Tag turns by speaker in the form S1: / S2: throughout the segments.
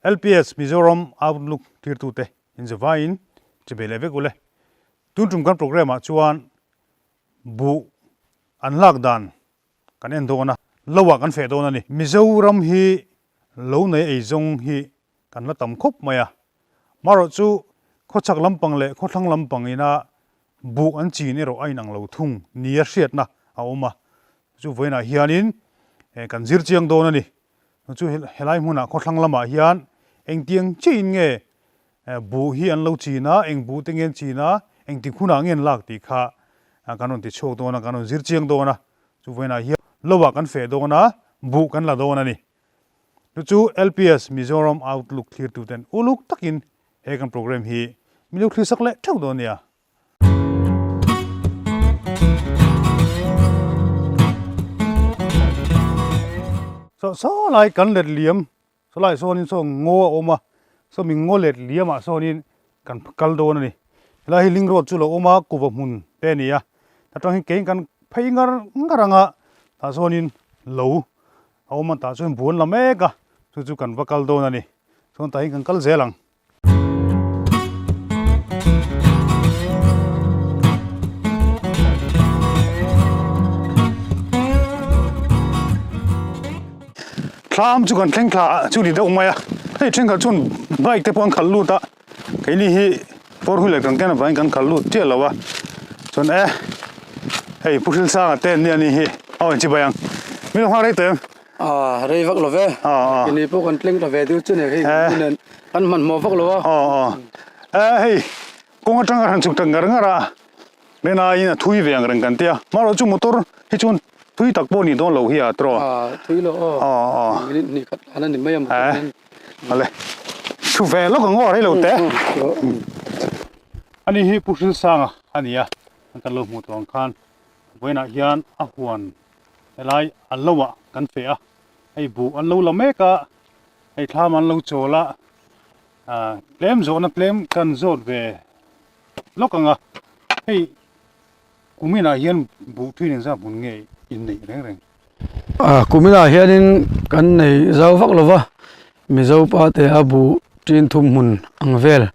S1: LPS Mizoram Outlook tirtute inzavaiin chibai leh vek ule. Tun tum kan programme ah chuan buh an lak dan kan en dawn a, lo ah kan feh dawn a ni. Mizoram hi lo nei ei zawng hi kan la tam khawp mai a, marawh chu khawchhak lampang leh khawthlang lampang ina buh an chin erawh a inang lo thung nia hriatna a awm a, chu vawiinah hianin kan zir chiang dawn a ni. Chu helai hmunah khawthlang lamah hian engtiang chiahin nge buh hi an lo chin a, eng buh te nge an chin a, engtik hunah nge an lak tih kha kan rawn ti chhuak dawn a, kan rawn zir chiang dawn a. Chu vawiinah hian loah kan feh dawn a, buh kan la dawn a ni. Chu chu LPS Mizoram Outlook thlirtuten uluk takin he kan program hi min lo thlir sak leh theuh dawn nia. Saw saw lai kan let liam saw lai sawnin saw ngaw a awm a saw mi ngaw let liam ah sawnin kan kal dawn a ni helai hi link road chu lo awm a kuva hmun te a ni a atang hi keiin kan phei ngar ngar ang a tah sawnin lo a awm a tah chuan buan la mek a chu chu kan va kal dawn a ni chuan tah hi kan kal zel ang. Thlam chu kan thleng thla chu ni deuh mai a hei thenkhat chuan bike te pawh an khalh lut a keini hi four wheeler kan ken avangin kan khalh lut chiah lo a chuan e hei Pu Hrilsanga te an nia ni hi aw inchibai ang min lo nghak rei tawh em.
S2: A rei vak lo ve. Ini pawh kan tling ta ve deuh chu ni hei nen kan hmanhmawh vak lo a.
S1: E hei kawng atang a han chhuk tak ngar ngar a ren aiin a thui ve ang reng kan tia marawh chu motor hi chuan thui tak pawh nih dawn lo hi a tawh.
S2: A thui lo aw. Minute hnih khat tlan a ni mai a motor hian.
S1: Ale thu ve lawk ang aw rei lo te. Ani hi Pu Hrilsanga a ni a kan lo hmuh tawh ang khan vawiinah hian a huan Helai an lo ah kan feh a, hei buh an lo la mek a, hei thlam an lo chawl a, ah tlem zawhna tlem kan zawt ve lawk ang a, hei kuminah hian buh thin engzat hmun nge in neih reng reng?
S2: Ah kuminah hianin kan nei zau vak lo va, Mizo pa te a buh tin thum hmun ang vel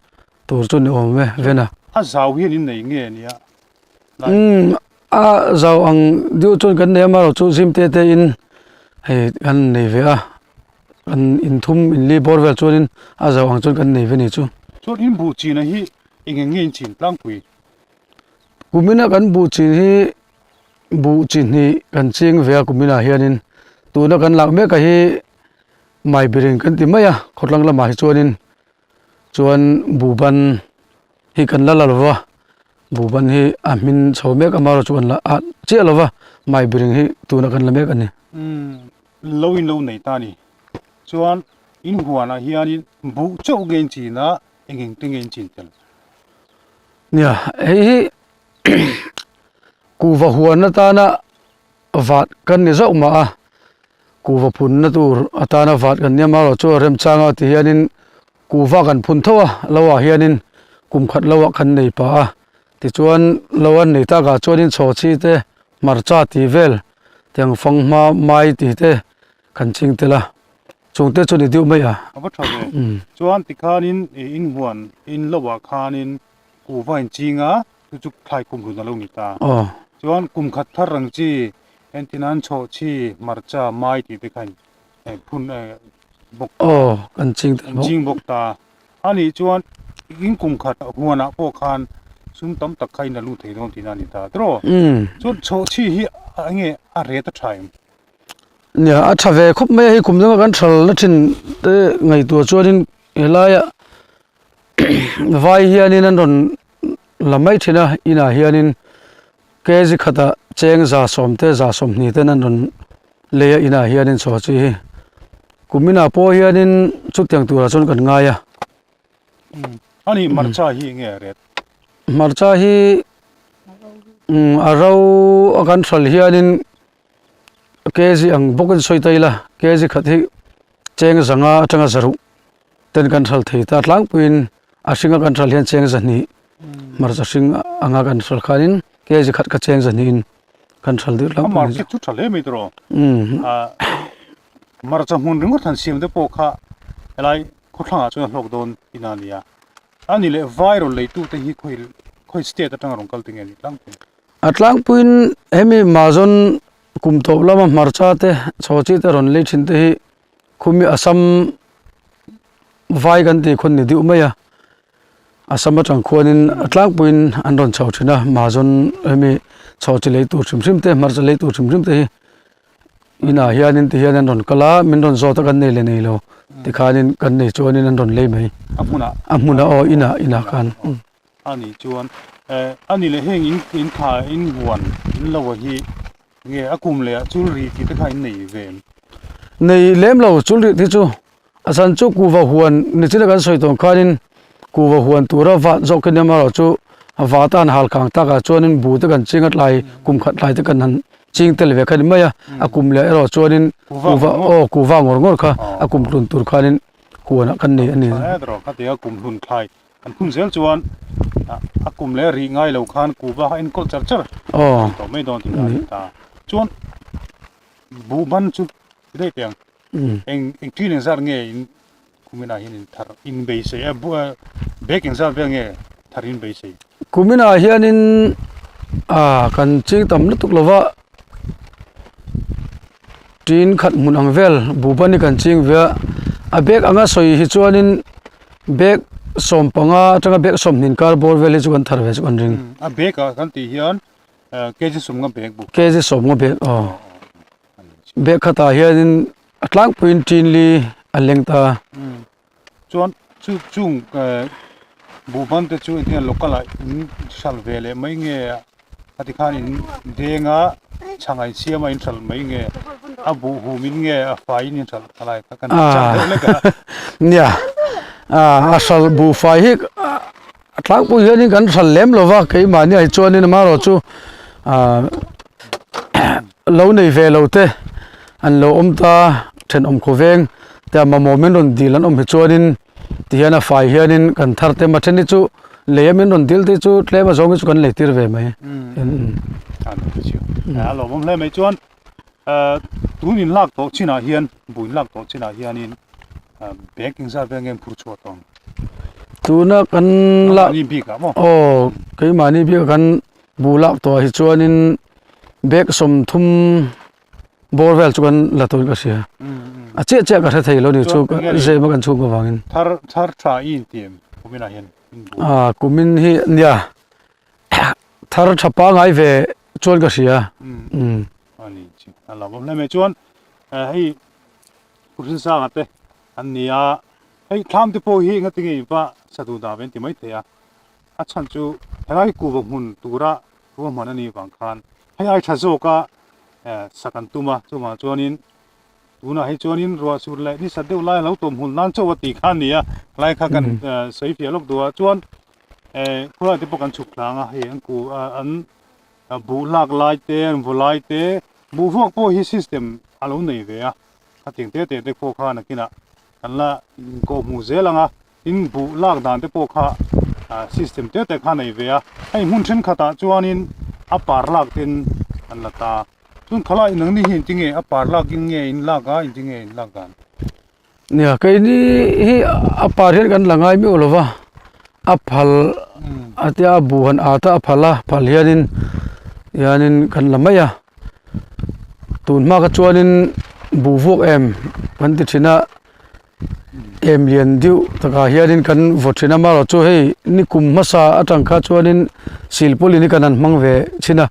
S2: tur chu ni awm e ven a.
S1: A zau hian in nei nge nia?
S2: Umm a zau ang deuh chuan kan nei a amaherawh chu zim te te in hei kan nei ve a kan inthum inli bawr vel chuanin a zau ang chuan kan nei ve ni chu.
S1: Chuan in buh china hi eng eng nge in chin tlangpui?
S2: Kumina kan buh chin hi buh chi hnih kan ching ve a kuminah hianin tuna kan lak mek a hi mai biring kan ti mai a khawtlang lamah hi chuanin chuan buhban hi kan la la lo va buhban hi a hmin chho mek a amaherawh chu kan la ah chiah lo va mai biring hi tuna kan la mek a ni.
S1: Umm lo in lo nei ta a ni chuan in huanah hianin buh chauh nge in chin a eng eng te nge in chin tel?
S2: Nia hei hi kuhva huan atana vat kan ni zauh mah a kuhva phunna tur atana vat kan nia amaherawh chu a remchang a ti hianin kuhva kan phun tho a lo ah hianin kum khat lo ah kan nei pah a tichuan lo an nei takah chuanin chhawchhi te hmarcha tih vel tiang fanghma mai tih te kan ching tel a chung te chu ni deuh mai a.
S1: A va tha ve chuan tikhanin inhuan in lo ah khanin kuhva in ching a Chu chu thlai kum hlun a lo ni ta. Chuan kum khat thar ang chi entin an chhawh chi hmarcha mai tih te kha in phun bawk ta.
S2: Aw kan ching ta
S1: bawk. Ching bawk ta. A nih chuan in kum khat huanah pawh khan sum tam tak kha in a lut thei dawn tihna a ni ta tiraw. Chuan chhawh chi hi enge a ret a tha em?
S2: Nia a tha ve khawp mai a hei kum danga kan thal na thin te ngaihtuah chuanin helaia vai hianin an rawn la mai thin a inah hianin kg khatah cheng 70 te 20 ten an rawn lei a inah hianin chaw chi hi kum inah pawh hianin chutiang turah chuan kan ngai a.
S1: Ani hmarcha hi enge a ret?
S2: Hmarcha hi a ro a kan hral hianin kg ang bawk in sawi ta ila kg khat hi cheng 5 atanga 6 ten kan hral thei ta tlangpuiin a hringa kan hral hian cheng 2 hmarcha hring anga kan hral khanin kg khat kha cheng 2 in kan hral deuh
S1: tlangpui. A market chu tha hle mai tiraw? Hmarcha hmun ringawt han siam te pawh kha helai. Khawthlangah chuan a hlawk dawn ina a ni a. A ni leh vai rawn leitute hi khawi khawi state atanga rawn kal te nge a nih tlangpui?
S2: A tlangpuiin hemi Mazawn kum tawp lama hmarcha te chhaw chi te rawn lei thin te hi khumi Assam vai kan tih khawn ni deuh mai a, Assam atang khuanin a tlangpuiin an rawn chho thin a, Mazawn hemi chhaw chi lei tur hrim hrim te hmarcha lei tur hrim hrim te hi Inah hianin ti hian an rawn kal a, min rawn zawt a kan nei leh nei lo tikhanin kan nei chuanin an rawn lei mai.
S1: A hmunah?
S2: A hmunah aw inah inah khan.
S1: A nih chuan a ni leh heng in in tha in huan in lo a hi nge a kum leh ah chul rih tih te kha in nei ve em?
S2: Nei lem lo chul rih te chu A chan chu kuhva huan nichina kan sawi tawng khanin kuhva huan tura vat zawk khi nia erawh chu vat a han hal khang takah chuanin bu te kan ching a tlai kum khat tlai te kan han ching tel ve kha ni mai a a kum leh erawh chuanin kuhva aw kuhva ngawr ngawr kha a kum hlun tur khanin huanah kan nei a ni.
S1: Khatia kum hlun thlai kan phun zel chuan a kum leh rih ngai lo khan kuhva kha enkawl char char tawh mai dawn tih a ni ta. Chuan buhban chu ti daih teh ang. Eng eng ṭin engzat nge in kuminah hian in thar in beisei a bag engzat vel nge thar in beisei?
S2: Kuminah hianin ah kan ching tam lutuk lova ṭin khat hmun ang vel buhban hi kan ching ve a, a bag anga sawi hi chuanin bag sawmpanga atanga bag sawmhnih inkar bawr vel hi chu kan thar ve chu kan ring.
S1: A bag ah kan tih hian kg sawmnga bag bu.
S2: Kg sawmnga bag aw. Bag khatah hianin a tlangpuiin ṭin li a leng ta.
S1: Chuan chu chung buhban te chu engtin local ah in hralh ve leh mai nge a ti khan in deng a chhang a in siam a in hralh mai nge a buh hum in nge a fai in in hralh thalai kha kan chak deuh lek a.
S2: Nia a hralh buhfai hi A tlangpui hianin kan hral lem lo va, keimahni ah hi chuanin amaherawhchu ah lo nei ve lo te an lo awm ta thenawm khawveng te a mamawh min rawn dil an awm hi chuanin tihian a fai hianin kan thar te a then hi chu lei a min rawn dil te chu tlem a zawng hi chu kan lei tir ve mai.
S1: A lawmawm hle mai chuan tun in lak tawh chinah hian buin lak tawh chinah hianin Bank engzat vel nge an phur chhuah tawh ang?
S2: Tuna kan lak
S1: Keimahni bikah maw?
S2: Aw, keimahni bikah kan bu lak tawh ah hi chuanin bag 30 bawr vel chu kan la tawhin ka hria. A chiah chiah ka hre thei lo ni chu zem a kan chhung avangin.
S1: Thar thar tha i inti em kumin ah hian?
S2: Ah, kumin hi nia thar tha pangai ve chuan ka hria.
S1: A ni chu a lo awm hle mai chuan hei Pu Hrinsanga te an ni a, hei thlam te pawh hi engati nge inva sa duh dah ve an ti mai thei a, a chhan chu helai hi kuhva hmun tura ruahman a nih vang khan hei ai tha zawka sak an tum a, chuvang chuanin tunah hi chuanin ruah sur leh ni sat deuh lai a lo tawm hmun nan chauh a tih kha a ni a, helai kha kan sawi fiah lawk duh a, chuan khawlai te pawh kan chhuk tlang a, hei an kuh an buh lak lai te an vaw lai te buh vuak pawh hi system a lo nei ve a. Khatiang te te te pawh kha nakinah kan la inkawh hmuh zel ang a, tin buh lak dan te pawh kha system te te kha nei ve a, hei hmun thenkhatah chuanin a par lak ten an la ta. Chuan khalai nangni hi engtinge a par lak in nge in lak a, engtinge in lak dan?
S2: Nia, keini hi a par hian kan la ngai miau lo va, a phal a tia a buh han at a, a phal a, phal hianin hianin kan la mai a. Tun hma kha chuanin buh vuak em kan ti thin a, em lian deuh takah hianin kan vaw thin a, amaherawh chu hei ni kum hmasa atang kha chuanin silpawlin hi kan han hmang ve thin a,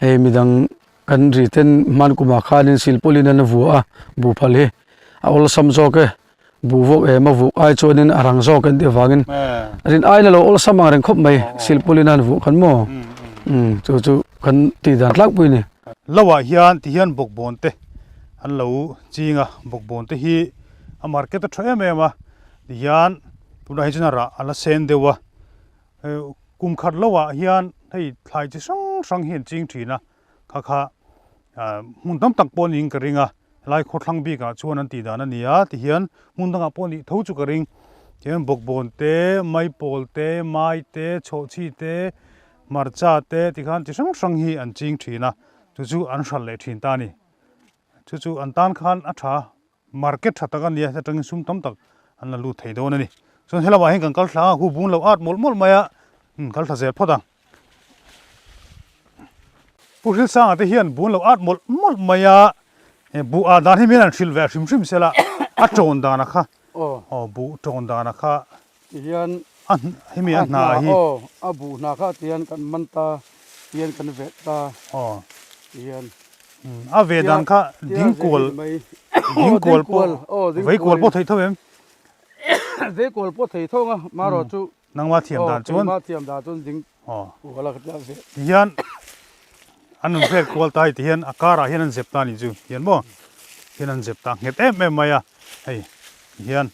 S2: hei midang kan ri ten hman kumah khanin silpawlin an vua a buh phal hi a awlsam zawk e. Buh vawk em a vuk ai chuanin a rang zawk an tih avangin rin aina lo awlsam ang reng khawp mai silpawlin a han vuah khan maw chu chu kan tih dan tlangpui a ni.
S1: Lo ah hian ti hian bawkbawn te an lo ching a, bawkbawn te hi a market a tha em em a, ti hian tunah hi chuan a rah a la sen deuh a, kum khat lo ah hian hei thlai chi hrang hrang hi an ching thin a, Kha kha hmun tam tak pawh niin ka ring a, helai khawthlang bikah chuan an tih dan a ni a tihian hmun dangah pawh nih tho chu ka ring. Tihian bawkbawn te, maipawl te, mai te, chhawhchhi te, hmarcha te tikhan chi hrang hrang hi an ching thin a, chu chu an hralh leh thin ta a ni. Chu chu an tan khan a tha, market tha tak a ni a, heta tangin sum tam tak. an la lut thei dawn a ni. Chuan helamah hian kan kal thla a, khu bung lo at mawlh mawlh mai a, umm kal thla zel phawt ang. Pu Hrilsanga te hian bung lo at mawlh mawlh mai a, he buh ah dan hi min han hrilh ve hrim hrim sela, a tawn dana kha, aw buh tawn dana kha
S2: Tihian
S1: a hemi a hna hi.
S2: Aw a buh hna kha tihian kan man ta, tihian kan veh ta, tihian.
S1: A veh dan kha ding kual, ding kual pawh, vei kual pawh theih tho em?
S2: Vei kual pawh thei tho ang a, marawh chu.
S1: Nangma thiam dan chuan.
S2: Keima thiam dan chuan ding kual a ka tia veh.
S1: Tihian an rawn vel kual ta hei tihian a karah hian an zep ta a nih chu, hian maw? Hian an zep ta nghet em em mai a, hei tihian.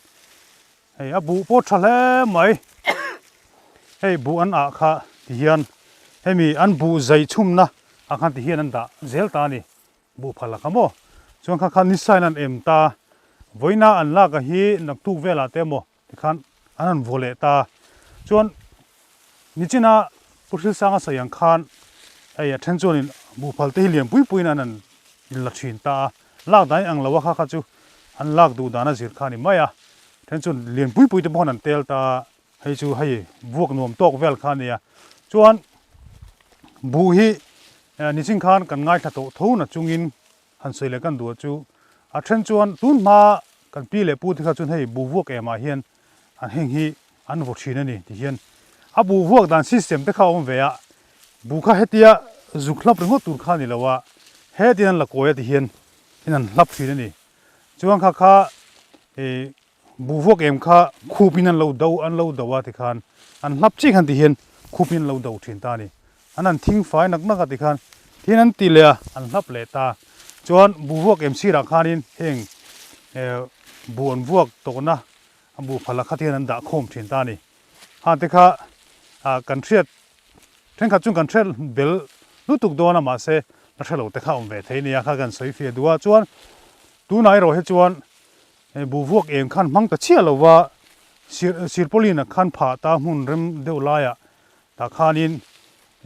S1: Hei a buh pawh tha hle mai. Hei buh an ah kha ti hian hemi an buh zai chhumna ah khan ti hian an dah zel ta a ni. Buh phal a kha maw? Chuan kha kha ni sain an em ta. Vawiina an lak a hi naktuk velah te emaw tikhan an han vaw leh ta. Chuan nichina Pu Hrilsanga sawi ang khan hei a then chuanin buh phal te hi lian pui puiin an han la thin ta a. Lak dan in ang lo a kha kha chu an lak duh dan a zir kha a ni mai a, then chuan lian pui pui te pawh an tel ta a, hei chu hei vuak nuam tawk vel kha a nia. Chuan buh hi nichin khan kan ngaithla tawh tho na chungin han sawi leh kan duh a chu a then chuan tun hma kan pi leh pu te kha chuan hei buh vuak em ah hian an heng hi an vaw thin a ni ti hian a buh vuak dan system te kha a awm ve a, buh kha hetia zuk hlap ringawt tur kha a ni lo a, hetin an la kawi a ti hian in an hlap thin a ni. Chuan kha kha ih buh vuak em kha khup in an lo do an lo do a tikhan an hlap chiah khan ti hian khup in an lo do thin ta a ni. An han thing fai nak nak a tikhan tin an ti leh a an hlap leh ta. Chuan buh vuak em sirah khanin heng eh buh an vuak tawhna a buh phala khat hian an dah khawm thin ta a ni. Ha te kha ah kan hriat thenkhat chuan kan hriat bel lutuk dawn a mahse la hre lo te kha awm ve thei nia kha kan sawi fiah duh a chuan tunah erawh hi chuan hei buh vuak eng khan hmang ta chiah lo va sir sirpawlin a khan phah ta hmun rem deuh laiah tah khanin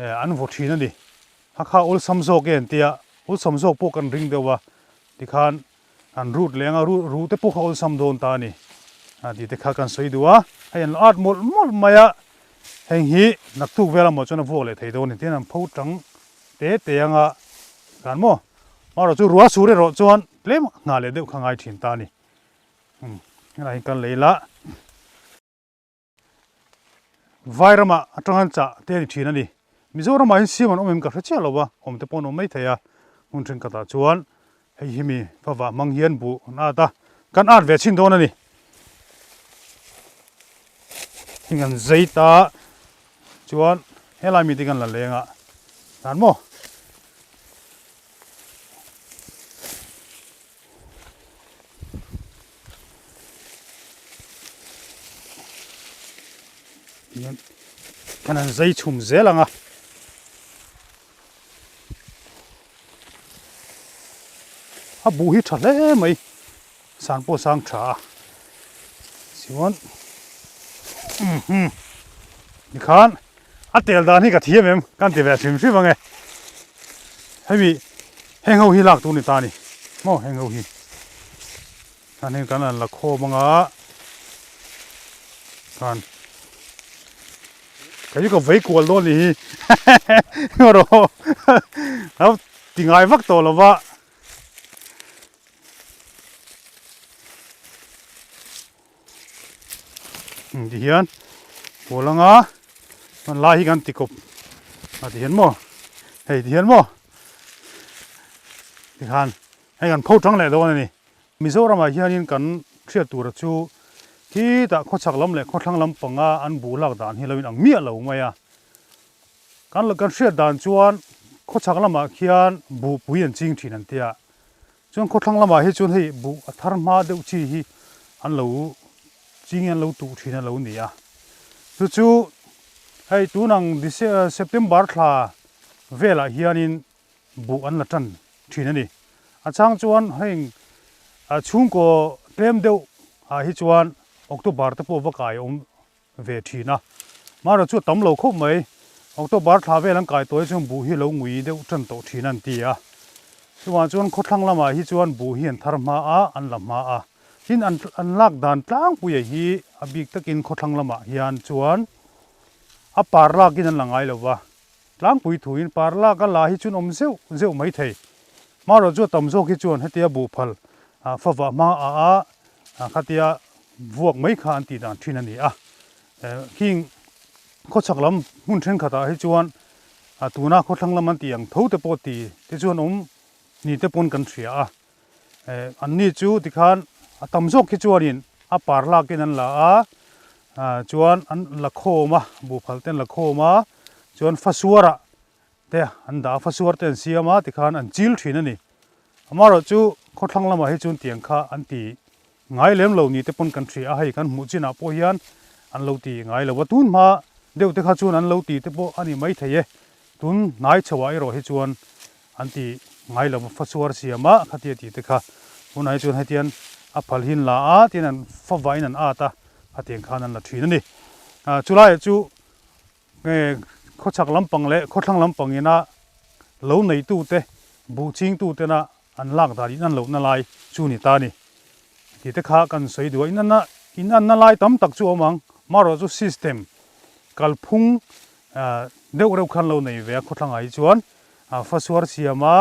S1: eh an vaw thin a ni. Ha kha awlsam zawk e an tia awlsam zawk pawh kan ring deuh a tikhan An rut leng a, ruh te pawh kha awlsam dawn ta a ni. A tih te kha kan sawi duh a, hei an lo at mawlh mawlh mai a, heng hi naktuk vel amaw chuan a vuak leh thei dawn a ni tin an pho tang te te anga kan maw marawh chu ruah sur erawh chuan tlem nghah leh deuh kha ngai thin ta a ni. Umm helai hi kan lei la. Vairamah atang an chah te a ni thin a ni. Mizoramah hian siam an awm em ka hre chiah lo a, awm te pawh an awm mai thei a. Hmun thenkhatah chuan hei hi mi favah hmang hian buh an at a, kan at ve chhin dawn a ni. Heng an zai ta chuan helai mite kan la leng a, dan maw? Kan han zai chhum zel ang a. A buh hi tha hle mai. San pawh sang tha a. Chuan tikhan a tel dan hi ka thiam em kan ti ve hrim hrim ang e. Hemi heng ho hi lak tur ni ta a ni maw heng ho hi. Khan heng kan han la khawm ang a khan kei chu ka vei kual dawn ni hi erawh lo ti ngai vak tawh lo va. Ti hian pawl anga hman lai hi kan ti kawp a ti hian maw hei ti hian maw tikhan hei kan pho tang leh dawn a ni. Mizoramah hianin kan hriat tura chu khitah khawchhak lam leh khawthlang lam panga an buh lak dan hi lo in ang miah lo mai a. Kan kan hriat dan chuan khawchhak lamah khian buhpui an ching thin an tia. Chuan khawthlang lamah hi chuan hei buh a thar hma deuh chi hi an lo ching an lo tuh thin a lo ni a. Chu chu hei tunang September thla velah hianin buh an la tan thin a ni. A chang chuan heng chhungkaw tlem deuh ah hi chuan October te pawh va kai awm ve thin a. Marawh chu a tam lo khawp mai. October thla vel an kai tawh hi chuan buh hi lo ngui deuh tan tawh thin an ti a. Chuvang chuan khawthlang lamah hi chuan buh hi an thar hma a, an la hma a. Tin an an lak dan tlangpuia hi a bik takin khawthlang lamah hian chuan a par lakin an la ngai lo va, tlangpui thuin par lak a la hi chuan awm zeuh zeuh mai thei. Hmarawh chu a tam zawk hi chuan hetia buhphal favah hma a a khatia vuak mai kha an tih dan thin a ni a. Khing khawchhak lam hmun thenkhatah hi chuan tuna khawthlang lam an tih ang tho te pawh ti te chuan awm ni te pawn kan hria a. An ni chu tikhan a tam zawk hi chuanin a par lakin an la a, chuan an la khawm a, buhphal te an la khawm a, chuan fasuarah te an dah a, fasuar te an siam a tikhan an chil thin a ni. Amaherawhchu khawthlang lamah hi chuan tiang kha an ti ngai lem lo ni te pawn kan hria a, hei kan hmuh chinah pawh hian an lo ti ngai lo a, tun hma deuh te kha chuan an lo ti te pawh a ni maithei e, tun hnai chhoah erawh hi chuan an ti ngai lo fasuar siam a khatia tih te kha tunah hi chuan hetian a phal hi an la a tin an favain an at a khatiang khan an la thin a ni. Chulaiah chu nge khawchhak lampang leh khawthlang lampang ina lo neitute buh chingtutena an lak dan in an lohna lai chu ni ta a ni tih te kha kan sawi duh a, in anna in anna lai tam tak chu a awm ang marawh chu system kalphung deuh reuh khan lo nei ve a khawthlangah hi chuan fasuar siam a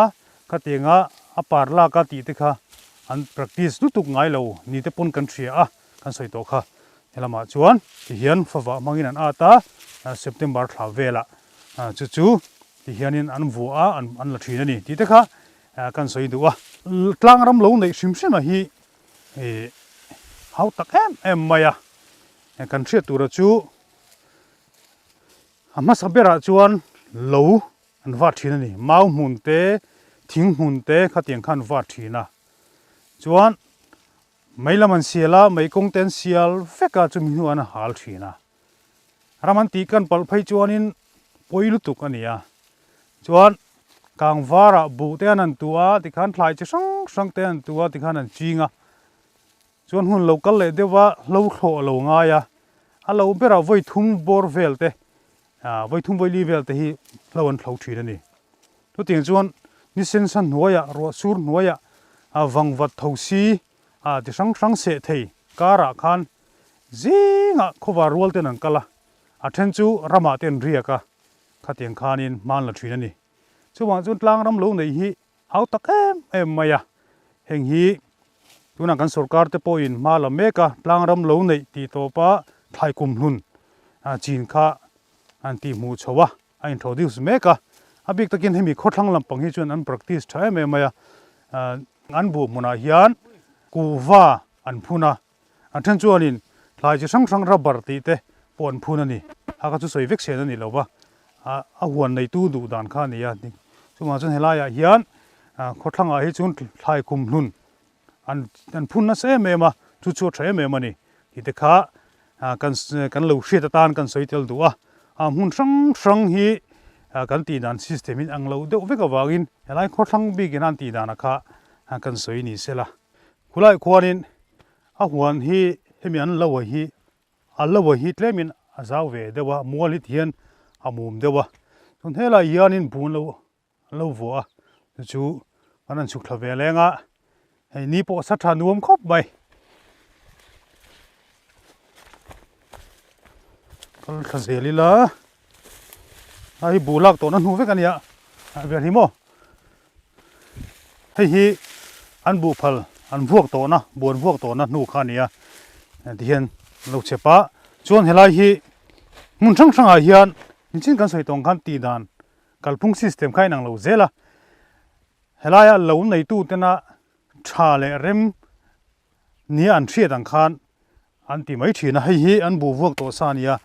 S1: khatianga a par lak a tih te kha an practice lutuk ngai lo ni te pawn kan hria a kan sawi tawh kha helamah chuan tihian favah hmangin an at a September thla velah chu chu tihianin an vuah a an la thin a ni tih te kha kan sawi duh a tlang ram lo neih hrim hrim a hi hau tak em em mai a kan hriat tura chu A hmasa berah chuan lo an vat thin a ni. Mau hmun te, thing hmun te khatiang khan an vat thin a. Chuan mei lam an sial a, mei kawng te an sial vek a, chumi hnuah an hal thin a. Ram an tih kan palh phei chuanin pawi lutuk a ni a. Chuan kangvarah buh te an han tuh a, tikhan thlai chi hrang hrang te an tuh a, tikhan an ching a. Chuan hun lo kal leh deuh a, hlo thlawh a lo ngai a, a lo berah vawi thum bawr vel te, vawi thum vawi li vel te hi hlo an thlo thin a ni. Chutiang chuan ni sensa hnuaiah, ruah sur hnuaiah, vangvat tho si, ti hrang hrang seh thei karah khan zingah khawvar rual ten an kal a, a then chu ramah te an riak a, khatiang khanin hma an la thin a ni. Chuvang chuan tlang ram lo neih hi Hau tak em em mai a, heng hi tunah kan sorkar te pawhin hma la mek a, tlang ram lo neih tih tawpa thlai kum hlun chin kha an tih hmuh chho a, a introduce mek a, a bik takin hemi khawthlang lampang hi chuan an practice tha em em mai a, an buh hmunah hian kuhva an phun a, A then chuanin thlai chi hrang hrang rubber tih te pawh an phun a ni. A kha chu sawi vek sian a ni lo va, a huan neitu duh dan kha a ni a. Chuvang chuan helaiah hian khawthlangah hi chuan thlai kum hlun an an phun nasa em em a, chu chu a tha em em a ni tih te kha kan kan lo hriat atan kan sawi tel duh a. A hmun hrang hrang hi kan tih dan system in ang lo deuh vek avangin helai khawthlang bikin an tih danah kha kan sawi ni sela. Khulai khuanin a huan hi hemi an lo a hi a lo a hi tlemin a zau ve deuh a mual hi ti hian a mum deuh a chuan helaiah hianin bun lo an lo vuah a chu chu kan han chhuk thla ve leng a hei ni pawh sa tha nuam khawp mai kal thla zel ila a hi buh lak tawhna hnu vek a nia ah vel hi maw. Hei hi an buhphal an vuak tawhna buan vuak tawhna hnu kha a ni a tihian an lo chep a chuan helai hi hmun hrang hrangah hian nichin kan sawi tawng khan tih dan kalphung system kha a inang lo zel a helaia lo neitu tena tha leh rem nia an hriat ang khan an ti mai thin a hei hi an buh vuak tawh sa a ni a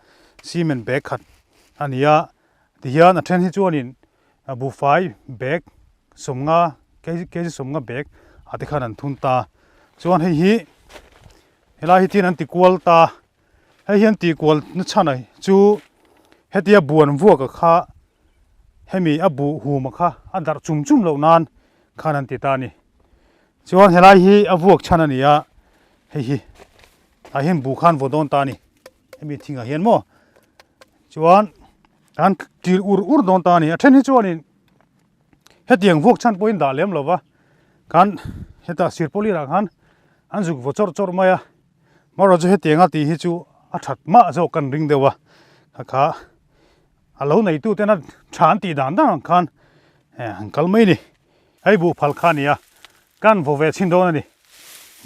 S1: cement bag khat a ni a tihian a then hi chuanin buhfai bag sawmnga kg sawmnga bag ah te khan an thun ta chuan hei hi helai hi tin an ti kual ta hei hian tih kual na chhan a chu hetia buan vuak a kha hemi a buh hum a kha a darh chum chum loh nan khan an ti ta a ni. Chuan helai hi a vuak chhan a ni a, hei hi tah hian buh khan vaw dawn ta a ni, hemi thingah hian maw chuan kan tir ur ur dawn ta a ni, a then hi chuanin hetiang vuak chhan pawhin dah lem lo va, khan hetah sirpawlirah khan. An zuk vaw chawrh chawrh mai a, marawh chu hetianga tih hi chu a that mah zawk kan ring deuh a, kha kha a lo neitu tena tha an tih dan dan ang khan an kal mai a ni. Hei buh phal kha a ni a, kan vaw ve chhin dawn a ni.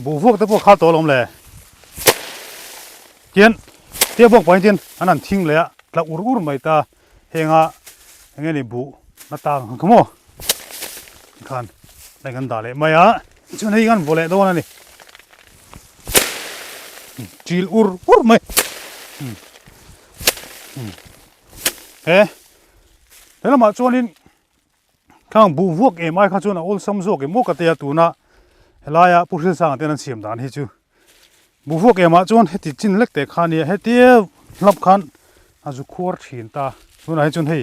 S1: Buh vuak te pawh kha tawh alawm le. Tian tia buak pahin tian an han thing leh a, tla ur ur mai ta henga eng nge ni buh na tang ang kha maw khan heng an dah leh mai a, chuan hei an vaw leh dawn a ni. Ṭil ur ur mai. He he lamah chuanin Khang buh vuak em ai kha chuan a awlsam zawk em aw ka tia tuna helaia Pu Hrilsanga ten an siam dan hi chu buh vuak em ah chuan heti chin lek teh kha ania hetia hlap khan a zu khuar thin ta tunah hi chuan hei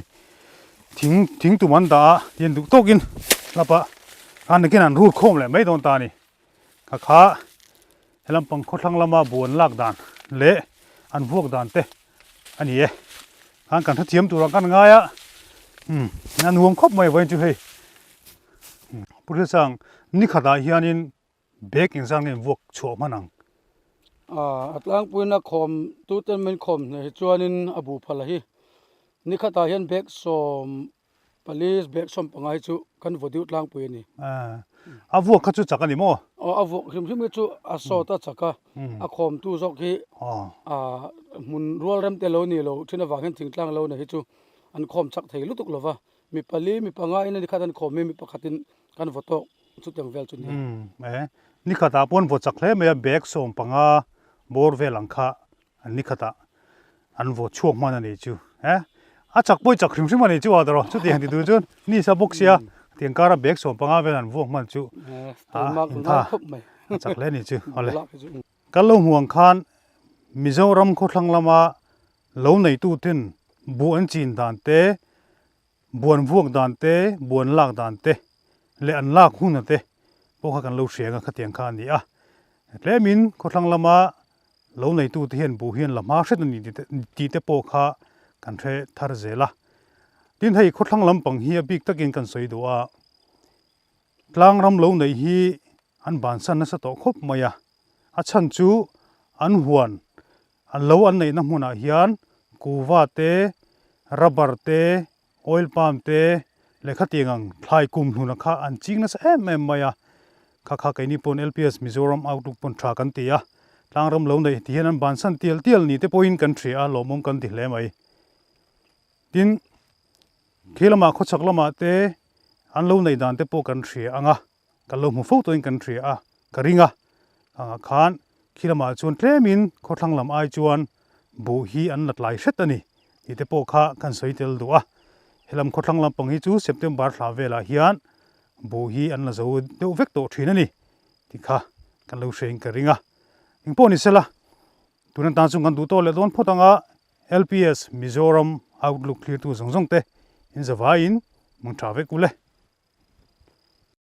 S1: thing thing tum an dah a tian duh tawkin hlap a khan nakin an rut khawm leh mai dawn ta a ni kha kha helam pang khawthlang lama buh an lak dan leh an vuak dan te a ni e khan kan hrethiam turah kan ngai a umm a nuam khawp mai vawiin chu hei Pu Hrilsang ni khatah hianin bag engzat nge vuak chhuah hman ang.
S2: A tlangpuiin a khawm tuten min khawm hneh hi chuanin a bu phala hi ni khatah hian bag 14 bag 15 hi chu kan vaw deuh tlangpui a ni.
S1: A vuak kha chu chak a ni maw?
S2: Aw a vuak hrim hrim hi chu a sawt a chak a, a khawmtu zawk hi hmun rual rem te lo ni lo thin avang hian thingtlang lo nei hi chu an khawm chak thei lutuk lo va, mi pali mi panga in a ni khat an khawm hi mi pakhatin kan vaw tawk chutiang vel chu ni
S1: a. Ni khatah pawh an vaw chak hle mai a, bag 15 bawr vel ang kha An ni khatah an vaw chhuak hman a nih chu he a chak pawh i chak hrim hrim a nih chu a tawrh chutiang ti tur chuan ni sa bawk sia tiang kara bag 15 vel an vuak hman chu a intha a chak hle a nih chu awle kan lo hmuh ang khan Mizoram khawthlang lama lo neitu ten buh an chin dan te Buan vuak dan te, buan lak dan te leh an lak huna te pawh kha kan lo hria anga khatiang kha a ni a. Tlemin khawthlang lama lo neitute hian buh hian la hma hret a ni tih te pawh kha kan hre thar zel a. Tin hei khawthlang lampang hi a bik takin kan sawi duh a, tlangram lo neih hi an bansan nasa tawh khawp mai a. A chhan chu an huan An lo an neihna hmunah hian kuva te, rubber te, oil palm te leh khatiang ang thlai kum hluna kha an ching nasa em em mai a. Kha kha keini pawn LPS Mizoram Outlook pawn tha kan ti a, tlangram lo neih ti hian an bansan tial tial ni te pawhin kan hria a, lawmawm kan ti hle mai. Tin, khi lamah khawchhak lamah te an lo neih dan te pawh kan hria ang a. Kan lo hmu fo tawhin kan hria a, ka ring a, angah khan khi lamah chuan tlemin khawthlang lam ai chuan buh hi an la tlai hret a ni tih te pawh kha kan sawi tel duh a. Helam khawthlang lampang hi chu September thla velah hian buh hi an la zo deuh vek tawh thin a ni tih kha kan lo hrein ka ring a. Engpawh ni sela, tun atan chuan kan duh tawh leh dawn phawt anga LPS Mizoram Outlook thlirtu zawng zawng te in zavaiin mangtha vek u le.